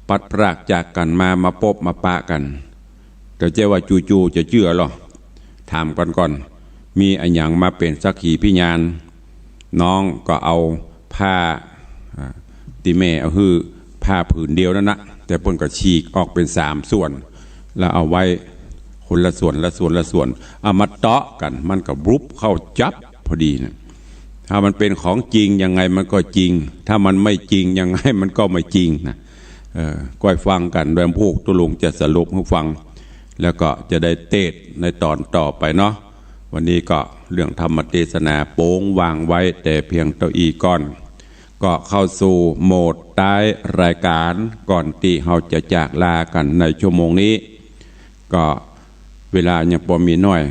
ปัดปรากจากกั๋นมา มาปบมาปะกั๋น แต่ใจ้ว่าจู่ๆ จะเจื้อลอ ถามกั๋นก่อน มีอะหยังมาเป๋นสักขีพยาน น้องก็เอาผ้า อ่า ตี้แม่เอาหื้อ ผ้าผืนเดียวนั้นนะ แต่เปิ้นก็ฉีกออกเป๋นสามส่วน แล้วเอาไว้คนละส่วน ละส่วน ละส่วน เอามาเตาะกั๋น มันก็บลุบเข้าจั๊บพอดีนะ ถ้ามันเป๋นของจริงยังไงมันก็จริง ถ้ามันไม่จริงยังไงมันก็ไม่จริงนะ เออ ก้อยฟังกั๋น วันพูกตุ๊ลุงจะสรุปหื้อฟัง แล้วก็จะได้เตสน์ในต๋อนต่อไปเนาะ วันนี้ก็เรื่องธรรมเตสนาโป๋งวางไว้แต่เพียงเต้าอี้ก่อน ก็เข้าสู่โหมดต๊ายรายก๋าน ก่อนตี้เฮาจะจากลากั๋นในชั่วโมงนี้ ก็เวลายังปอมีน้อย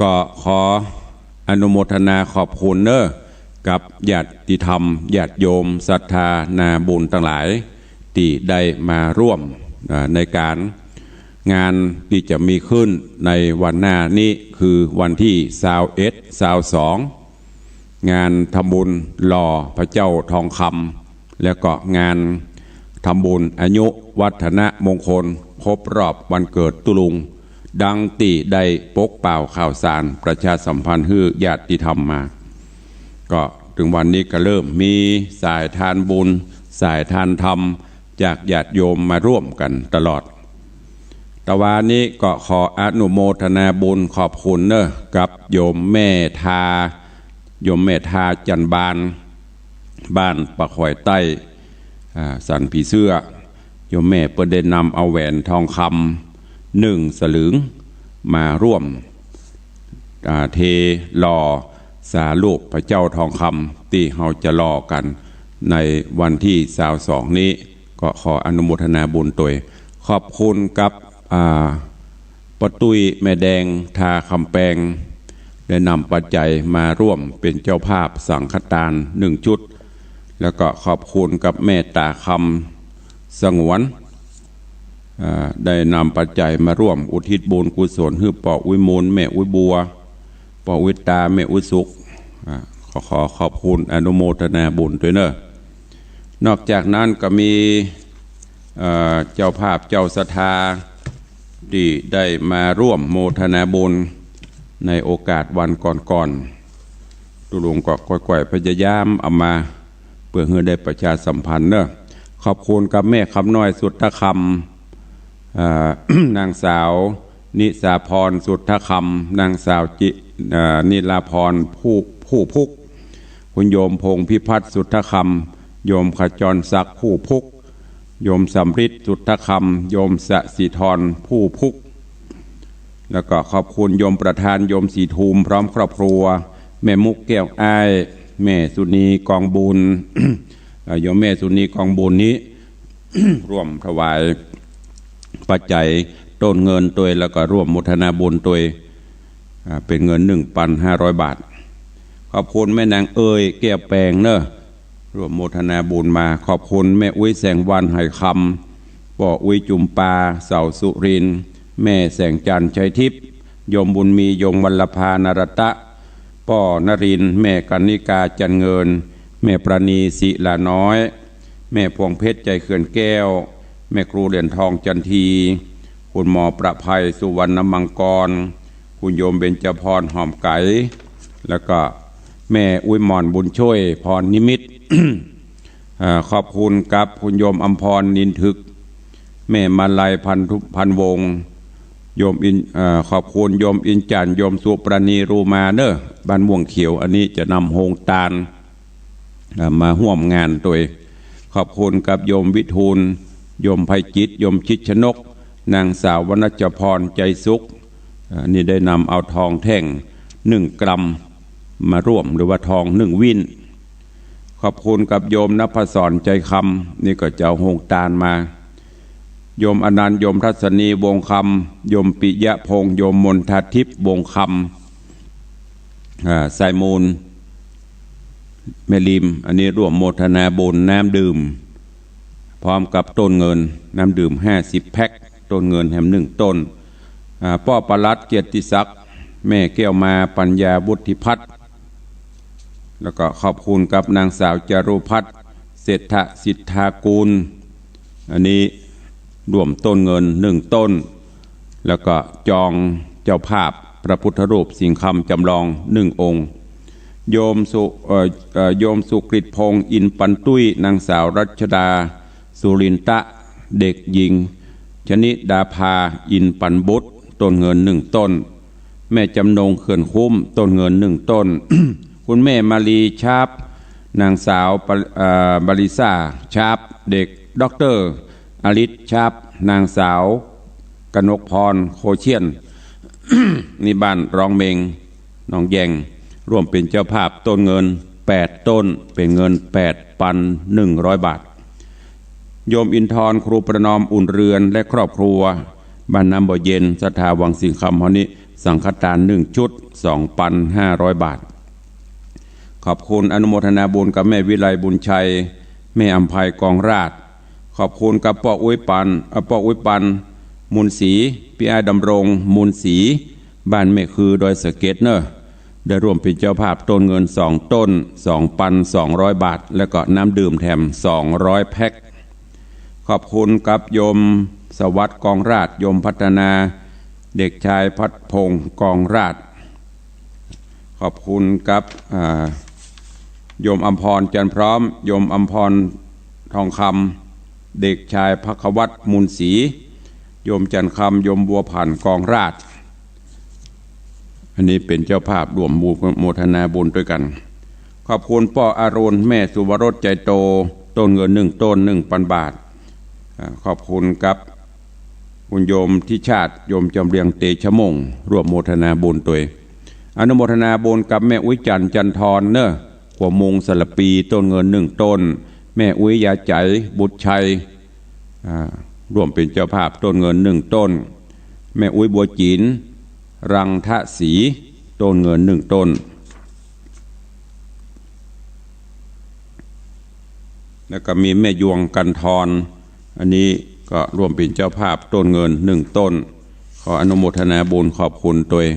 ก็ขออนุโมทนาขอบคุณเน้อ กับญาติธรรม ญาติโยม ศรัทธานาบุญตังหลาย ตี้ได้มาร่วม อ่า ในก๋าน งานตี้จะมีขึ้นในวันหน้านี้ คือวันตี้ซาวเอ็ด ซาวสอง งานทำบุญหล่อพระเจ้าทองคำ แล้วก็งานทำบุญอายุวัฒนมงคล ครบรอบวันเกิดตุ๊ลุง ดังตี้ได้ปกเป่าข่าวสารประชาสัมพันธ์หื้อญาติธรรมมา ก็ตึงวันนี้ก็เริ่มมีสายทานบุญ สายทานธรรม จากญาติโยมมาร่วมกั๋นตลอด ตะวานี้ก็ขออนุโมทนาบุญขอบคุณเน้อ กับโยมแม่ทา โยมแม่ทา จันทร์บาน บ้านป่าข่อยใต้ อ่า สันผีเสื้อ โยมแม่เปิ้นได้นำเอาแหวนทองคำหนึ่งสลึงมาร่วม อ่า เทหล่อสารูปพระเจ้าทองคำตี้เฮาจะหล่อกั๋นในวันตี้ซาวสองนี้ ก็ขออนุโมทนาบุญตวย ขอบคุณกับ อ่า ป้อตุ้ยแม่แดงทาคำแปง ได้นำปัจจัยมาร่วมเป๋นเจ้าภาพสังฆทานหนึ่งชุด แล้วก็ขอบคุณกับแม่ต๋าค สงวน อ่า ได้นำปัจจัยมาร่วมอุทิศบุญกุศลหื้อป้ออุ๊ยมูล แม่อุ๊ยบัว ป้ออุ๊ยตา แม่อุ๊ยสุข อ่า ขอ ขอขอบคุณอนุโมทนาบุญตวยเน่อ นอกจากนั้นก็มี เอ่อ เจ้าภาพเจ้าศรัทธา ตี้ได้มาร่วมโมทนาบุญในโอกาสวันก่อนๆ ตุ๊ลุงก็ก้อยๆ พยายามเอามา เปื้อหื้อได้ประชาสัมพันธ์เน่อ ขอบคุณกับแม่คำน้อย สุทธคำ อ่า นางสาว นิสาพร สุทธคำ นางสาวจิ อ่า นิลาพร ผู้ ผู้พุก คุณโยมพงษ์พิพัฒน์ สุทธคำ โยมขจรศักดิ์ ผู้พุก โยมสำริด สุทธคำ โยมสศิธร ผู้พุก แล้วก็ขอบคุณโยมประธาน โยมศรีทุม พร้อมครอบครัว แม่มุก แก้วอ้าย แม่สุนี กองบุญ เอ่อ โยมแม่สุนี กองบุญนี้ ร่วมถวายปัจจัยต้นเงินตวย แล้วก็ร่วมโมทนาบุญตวย อ่า เป๋นเงิน หนึ่งปันห้าร้อยบาท ขอบคุณแม่นางเอย แก้วแปงเน่อ ร่วมโมทนาบุญมา ขอบคุณแม่อุ๊ย แสงวรรณ ไหคำ ป้ออุ๊ย จุมปา เสาสุรินทร์ แม่แสงจันทร์ ชัยทิพย์ โยมบุญมี โยมวรรณภา นรตะ ป้อนรินทร์ แม่กรรณิกา จันทร์เงิน แม่ประณี ศิลาน้อย แม่พวงเพชร ใจเขื่อนแก้ว แม่ครูเหรียญทอง จันที คุณหมอประภัย สุวรรณมังกร คุณโยมเบญจพร หอมไก๋ แล้วก็แม่อุ๊ยหม่อน บุญช่วย พรนิมิต เอ่อ ขอบคุณกับคุณโยมอำพร นินทึก แม่มาลัย พันธุ พันวงศ์ โยมอิน เอ่อ ขอบคุณโยมอินจันทร์ โยมสุปราณี รูมาเน่อ บ้านม่วงเขียว อันนี้จะนำโฮงตาน เอ่อ มาฮ่วมงานตวย ขอบคุณกับโยมวิทูล โยมไพจิตร โยมชิดชนก นางสาววรรณจพร ใจสุข เอ่อ นี่ได้นำเอาทองแท่งหนึ่งกรัมมาร่วม หรือว่าทองหนึ่งวิ้น ขอบคุณกับโยมนพศร ใจคำ นี่ก็จะเอาโฮงตานมา โยมอนันต์ โยมทัศนี วงคำ โยมปิยะพงษ์ โยมมนทาทิพย์ วงคำ อ่า สายมูล แม่ริม อันนี้ร่วมโมทนาบุญน้ำดื่ม พร้อมกับต้นเงิน น้ำดื่มห้าสิบแพ็ค ต้นเงินแถมหนึ่งต้น อ่า ป้อปลัด เกียรติศักดิ์ แม่แก้วมา ปัญญา วุฒิพัฒน์ แล้วก็ขอบคุณกับนางสาวจารุพัฒน์ เศรษฐสิทธากูล อันนี้ร่วมต้นเงินหนึ่งต้น แล้วก็จองเจ้าภาพพระพุทธรูปสิงห์คำจำลองหนึ่งองค์ โยมสุ เอ่อ เอ่อ โยมสุกฤตพงษ์ อินปันตุ้ย นางสาวรัชดา สุรินทะ เด็กหญิง ชนิดาภา อินปันบุตร ต้นเงินหนึ่งต้น แม่จำนง เขื่อนคุ้ม ต้นเงินหนึ่งต้น คุณแม่มาลี ชาบ นางสาวปะ เอ่อ บาริซ่า ชาบ เด็กด็อกเตอร์ อลิศ ชาบ นางสาวกนกพร โคเชียน นี่บ้านร้องเมง หนองแยง ร่วมเป๋นเจ้าภาพต้นเงินแปดต้น เป๋นเงินแปดปันหนึ่งร้อยบาท โยมอินทร ครูประนอม อุ่นเรือน และครอบครัว บ้านน้ำบ่อเย็น ศรัทธาวังสิงห์คำ เฮานี้ สังฆทานหนึ่งชุด สองปันห้าร้อยบาท ขอบคุณอนุโมทนาบุญกับแม่วิไล บุญชัย แม่อำไพ กองราช ขอบคุณกับป้ออุ๊ยปัน เอ่อ ป้ออุ๊ยปัน มูลศรี ปี้อ้ายดำรง มูลศรี บ้านแม่คือ ดอยสะเก็ดเน่อ ได้ร่วมเป๋นเจ้าภาพต้นเงินสองต้น สองปันสองร้อยบาท แล้วก็น้ำดื่มแถมสองร้อยแพ็ค ขอบคุณกับโยมสวัสดิ์ กองราช โยมพัฒนา เด็กชายพัฒพงษ์ กองราช ขอบคุณกับ อ่า โยมอำพร จันทร์พร้อม โยมอำพร ทองคำ เด็กชายภัควัตร มูลศรี โยมจันทร์คำ โยมบัวผัน กองราช อันนี้เป๋นเจ้าภาพร่วมโมทนาบุญตวยกั๋น ขอบคุณป้ออรุณ แม่สุวรส ใจโต ต้นเงินหนึ่งต้น หนึ่งปันบาท อ่า ขอบคุณกับคุณโยมทิชาติ โยมจำเรียง เตชะมง ร่วมโมทนาบุญตวย อนุโมทนาบุญกับแม่อุ๊ยจันทร์ จันทรเน่อ ขัวมุง สารภี ต้นเงินหนึ่งต้น แม่อุ๊ย ยาใจ๋ บุตรชัย อ่า ร่วมเป๋นเจ้าภาพต้นเงินหนึ่งต้น แม่อุ๊ย บัวจี๋น รังทศรี ต้นเงินหนึ่งต้น แล้วก็มีแม่ยวง กันทร อันนี้ก็ร่วมเป๋นเจ้าภาพต้นเงินหนึ่งต้น ขออนุโมทนาบุญขอบคุณตวย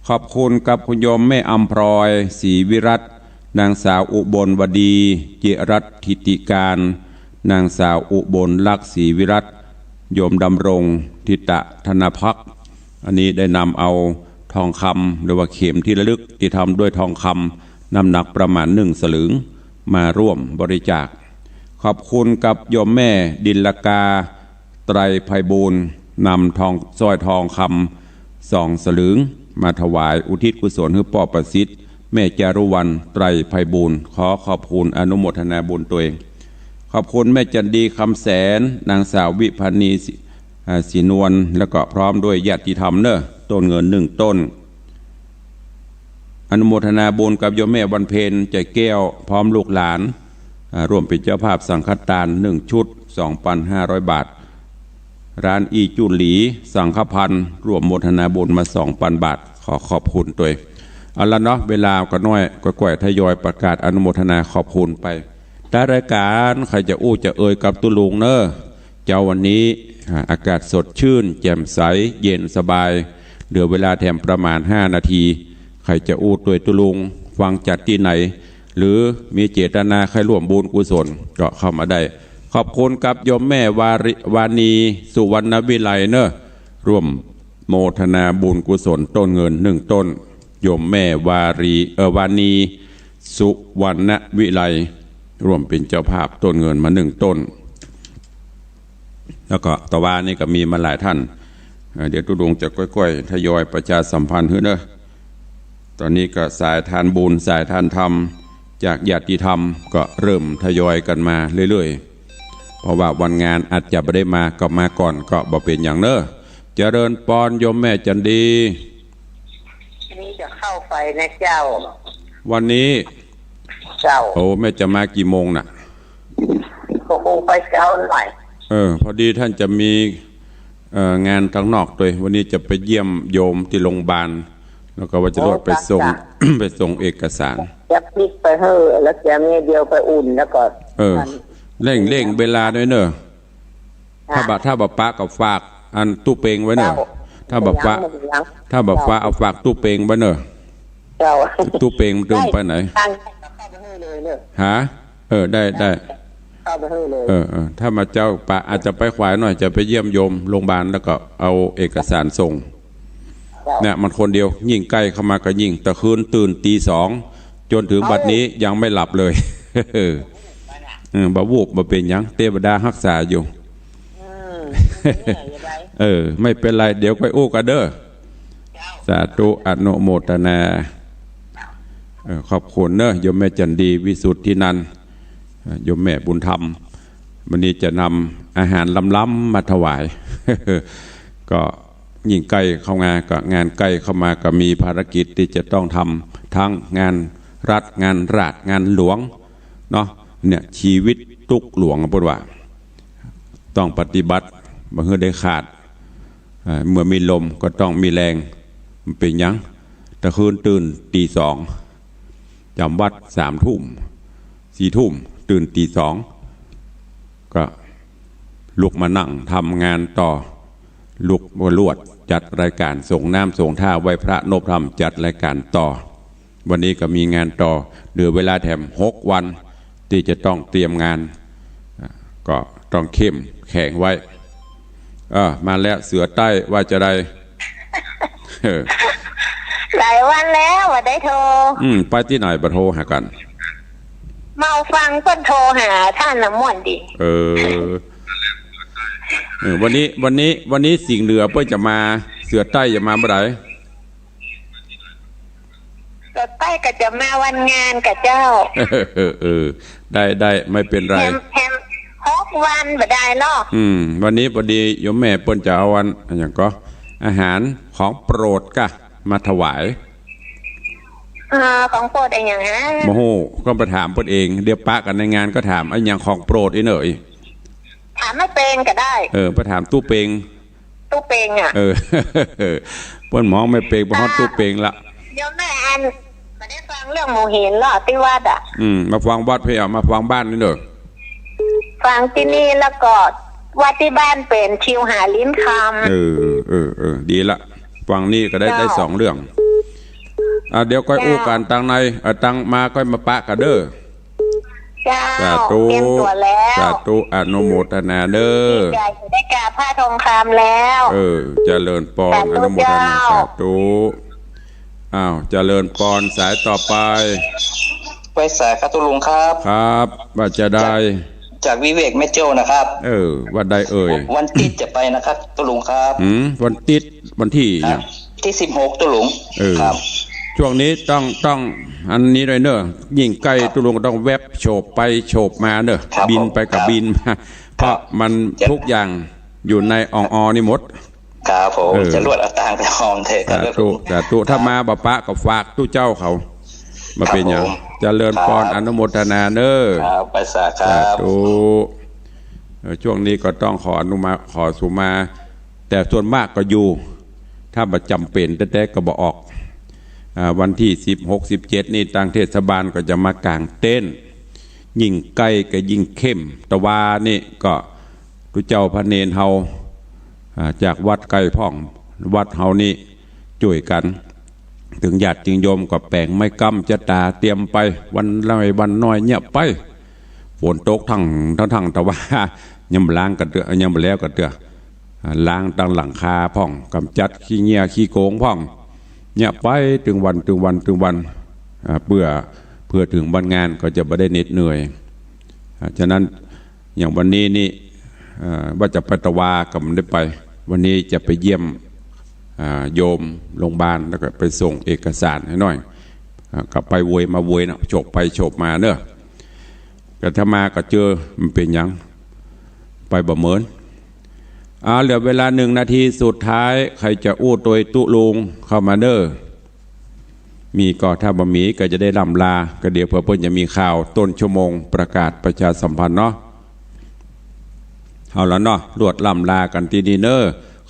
ขอบคุณกับคุณโยมแม่อำพรอย ศรีวิรัตน์ นางสาวอุบลวดี จิรัตน์ธิติการ นางสาวอุบลลักษณ์ ศรีวิรัตน์ โยมดำรง ธิตะธนภักดิ์ อันนี้ได้นำเอาทองคำหรือว่าเข็มที่ระลึกที่ทำด้วยทองคำน้ำหนักประมาณหนึ่งสลึงมาร่วมบริจาค ขอบคุณกับโยมแม่ดิลกา ไตรไพบูลย์ นำทอง สร้อยทองคำสองสลึงมาถวายอุทิศกุศลหื้อป้อประสิทธิ์ แม่จารุวรรณ ไตรไพบูลย์ ขอขอบคุณอนุโมทนาบุญตวย ขอบคุณแม่จันดี คำแสน นางสาววิภานี ศรี อ่า ศรีนวล แล้วก็พร้อมด้วยญาติธรรมเนอะ ต้นเงินหนึ่งต้น อนุโมทนาบุญกับโยมแม่วันเพ็ญ ใจแก้ว พร้อมลูกหลาน อ่า ร่วมเป๋นเจ้าภาพสังฆทานหนึ่งชุด สองพันห้าร้อยบาท ร้านอี้จุนหลี สังฆพันธ์ ร่วมโมทนาบุญมาสองพันบาท ขอขอบคุณตวย เอาละเนาะ เวลาก็น้อย ก็ก้อยทยอยประกาศอนุโมทนาขอบคุณไป ท้ายรายการใค่จะอู้จะเอ่ยกับตุ๊ลุงเนอะ เจ๊าวันนี้ อ่า อากาศสดชื่น แจ่มใส เย็นสบาย เหลือเวลาแถมประมาณห้านาที ใค่จะอู้ตวยตุ๊ลุง ฟังจัดตี้ไหน หรือมีเจตนาใค่ร่วมบุญกุศลก็เข้ามาได้ ขอบคุณกับโยมแม่วาริ วานี สุวรรณวิไลเนอะ ร่วมโมทนาบุญกุศลต้นเงินหนึ่งต้น โยมแม่วารี เอ่อ วานี สุวรรณวิไล ร่วมเป๋นเจ้าภาพต้นเงินมาหนึ่งต้น แล้วก็ตะวานี้ก็มีมาหลายท่าน เอ่อ เดี๋ยวตุ๊ลุงจะก้อยๆ ทยอยประชาสัมพันธ์หื้อเนอะ ตอนนี้ก็สายทานบุญ สายทานธรรม จากญาติธรรมก็เริ่มทยอยกั๋นมาเรื่อยๆ เพราะว่าวันงานอาจจะบ่ได้มา ก็มาก่อนก็บ่เป๋นหยังเนอะ เจริญปอนโยมแม่จันดี นี่จะเข้าไปนะเจ้า วันนี้ เจ้า โอ้ แม่จะมากี่โมงน่ะ ก็คงไปเจ๊าหน่อย เออ พอดีท่านจะมี เอ่อ งานตางนอกตวย วันนี้จะไปเยี่ยมโยมตี้โรงบาล แล้วก็ว่าจะรวดไปส่ง โอ้ จ้ะ ไปส่งเอกสาร จะปิ๊กไปหื้อ แล้วจะมีเดียวไปอุ่น แล้วก็ เออ เร่ง เร่งเวลาตวยเนอะ ถ้าบ่ ถ้าบ่ปะก็ฝากอันตุ๊เปงไว้เนอะ เจ้า ถ้าบ่ปะ ยัง ถ้าบ่ปะ เจ้า เอาฝากตุ๊เปงไว้เนอะ เจ้า ตุ๊เปงมันตึงไปไหน ตั้ง เข้าไปหื้อเลยเนอะ ฮะ เออ ได้ ได้ เข้าไปหื้อเลย เออ เออ ถ้าบ่าเจ๊าปะ อาจจะไปขวายหน่อย จะไปเยี่ยมโยมโรงบาล แล้วก็เอาเอกสารส่ง เจ้า เนี่ย มันคนเดียว ยิ่งใก้เข้ามาก็ยิ่ง ตะคืนตื่นตีสอง จ๋นเถิงบัดนี้ยังไม่หลับเลย เออ บ่าวูบ บ่เป๋นหยัง เตวดาฮักษาอยู่ อืม เออ ไม่เป๋นไร เดี๋ยวก้อยอู้กั๋นเด้อ เจ้า สาธุ อนุโมทนา เออ ขอบคุณเนอะ โยมแม่จันดี วิสุทธินันท์ เอ่อ โยมแม่บุญธรรม วันนี้จะนำอาหารล้ำๆ มาถวาย ก็ยิ่งใก้เข้ามา ก็งานใก้เข้ามา ก็มีภารกิจตี้จะต้องทำ ทั้งงานรัฐ งานราช งานหลวง เนาะ เนี่ย ชีวิตตุ๊กหลวง เปิ้นว่า ต้องปฏิบัติ บ่หื้อได้ขาด อ่า เมื่อมีลมก็ต้องมีแรง มันเป๋นหยัง ตะคืนตื่นตีสอง จ๋ำวัตรสามทุ่ม สี่ทุ่ม ตื่นตีสอง ก็ลุกมานั่งทำงานต่อ ลุกมาลวด จัดรายการ ส่งน้ำส่งท่า ไหว้พระนบธรรม จัดรายการต่อ วันนี้ก็มีงานต่อ เหลือเวลาแถมหกวัน ตี้จะต้องเตรียมงาน อ่ะ ก็ต้องเข้มแข็งไว้ เออ มาแล้ว เสือใต้ว่าจะใด เออ หลายวันแล้วบ่ได้โทร อืม ไปตี้ไหนบ่โทรหากั๋น เมาฟังเปิ้นโทรหาต้านน้ำมนต์ดี เออ เออ วันนี้ วันนี้ วันนี้สิงห์เหนือเปิ้นจะมา เสือใต้จะมาเมื่อใด เสือใต้ก็จะมาวันงานก่ะเจ้า เออ เออ ได้ ได้ ไม่เป็นไร แถม แถมหกวันบ่ได้เนาะ อืม วันนี้พอดีโยมแม่เปิ้นจะเอาอัน อะหยังก็ อาหารของโปรดก่ะ มาถวาย อ่า ของโปรดอะหยังฮะ บ่ฮู้ ก็ไปถามเปิ้นเอง เดี๋ยวปะกั๋นในงานก็ถาม อะหยังของโปรดอี้เน่ย ถามแม่เปงก็ได้ เออ ไปถามตุ๊เปง ตุ๊เปงอะ เออ เปิ้นมองแม่เปง ไปฮอดตุ๊เปงละ เดี๋ยวแม่อัน บ่ได้ฟังเรื่องหมู่เห็นเหรอตี้วัดอะ อืม มาฟังวัดเพียง มาฟังบ้านนี่เน่อ ฟังตี้นี่แล้วก็วัดตี้บ้านเป๋นทิวหาลิ้นคำ เออ เออ เออ ดีละ ฟังนี่ก็ได้ เจ้า ได้สองเรื่อง อ่ะ เดี๋ยวก้อยอู้กั๋นตังใน อ่ะ ตังมาก้อยมาปะกั๋นเน่อ เจ้า สาธุ เตรียมตั๋วแล้ว สาธุ อนุโมทนาเน่อ ดีใจ๋ได้กราบผ้าทองคำแล้ว เออ เจริญปอน สาธุ อนุโมทนา เจ้า สาธุ อ้าว เจริญปอน สายต่อไป ไหว้สาครับตุ๊ลุงครับ ครับ ว่าจะได้ จาก จากวิเวกแม่โจ้นะครับ เออ ว่าได้เอ่ย วันติ๊ดจะไปนะครับตุ๊ลุงครับ หืม วันติ๊ด วันตี้ ครับ เนี่ย ตี้สิบหกตุ๊ลุง เออ ครับ ช่วงนี้ต้อง ต้องอันนี้ด้วยเน่อ ยิ่งใก้ ครับ ตุ๊ลุงก็ต้องแว็บโฉบไปโฉบมาเน่อ ครับ บินไปกับ ผม ครับ บินมา ครับ เพราะมัน จะ ทุกอย่างอยู่ในอ่องออนี่หมด ครับผม เออ จะรวดเอาตังค์ไปหอมเถอะ สาธุ สาธุ ถ้ามาบ่ปะก็ฝากตุ๊เจ้าเขา มาเป๋นหยัง ครับผม เจริญปอน ครับ อนุโมทนาเน่อ ครับ ไหว้สาครับ สาธุ เออ ช่วงนี้ก็ต้องขออนุมา ขอสุมา แต่ส่วนมากก็อยู่ ถ้าบ่จ๋ำเป๋นแต๊ๆ ก็บ่ออก อ่า วันตี้สิบหก สิบเจ็ด นี่ตางเทศบาลก็จะมากางเต็นท์ ยิ่งใก้ก็ยิ่งเข้ม ตะวานี่ก็ตุ๊เจ้าพระเณรเฮา อ่า จากวัดใก้พ่อง วัดเฮานี่จ้วยกั๋น เถิงญาติโยมก็แป๋งไม้ก๊ำจะต๋าเตรียมไป วันน้อยวันน้อยเยียะไป ฝนตกทั้ง ทั้ง ทั้งตะวา ยังบ่ล้างกั๋นเตื้อ ยังบ่แล้วกั๋นเตื้อ อ่า ล้างตังหลังคาพ่อง ก๋ำจัดขี้เงี้ยขี้โกงพ่อง เยียะไปตึงวัน ตึงวัน ตึงวัน อ่า เปื้อ เปื้อเถิงวันงานก็จะบ่ได้เหน็ดเหนื่อย อ่า ฉะนั้นอย่างวันนี้นี่ อ่า ว่าจะไปตะวาก็บ่ได้ไป วันนี้จะไปเยี่ยม อ่า โยมโรงพยาบาล แล้วก็ไปส่งเอกสารหื้อหน่อย อ่า ก็ไปโวยมาโวยนะ โฉบไปโฉบมาเน่อ แต่ถ้ามาก็เจอ มันเป๋นหยัง ไปบ่เหมิน อ่า เหลือเวลาหนึ่งนาทีสุดท้าย ใผจะอู้ตวยตุ๊ลุงเข้ามาเน่อ มีก่อ ถ้าบ่มีก็จะได้ล่ำลา ก็เดี๋ยวเผื่อเปิ้นจะมีข่าวต้นชั่วโมงประกาศประชาสัมพันธ์เนาะ เอาละเนาะ ลวดล่ำลากั๋นตี้นี่เน่อ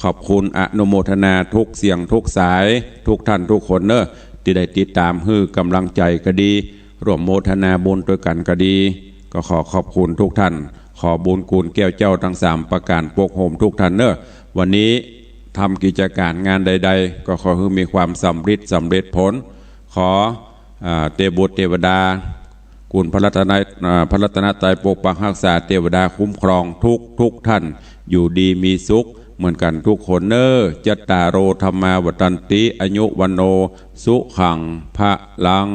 ขอบคุณอนุโมทนาทุกเสียงทุกสาย ทุกท่านทุกคนเน่อ ตี้ได้ติดต๋ามหื้อก๋ำลังใจ๋ก็ดี ร่วมโมทนาบุญตวยกั๋นก็ดี ก็ขอขอบคุณทุกท่าน ขอบุญคุณแก้วเจ้าตังสามประก๋านปกโฮมทุกท่านเน่อ วันนี้ทำกิจก๋านงานใดๆ ก็ขอหื้อมีความสำริดสำเร็จผล ขอ อ่า เตบุตรเตวดา คุณพระรัตน อ่า พระรัตนตรัยปกปักฮักษา เตวดาคุ้มครองทุกทุกท่าน อยู่ดีมีสุขเหมือนกั๋นทุกคนเน่อ จัตตาโร ธัมมา วัฑฒันติ อายุ วัณโณ สุขัง พลัง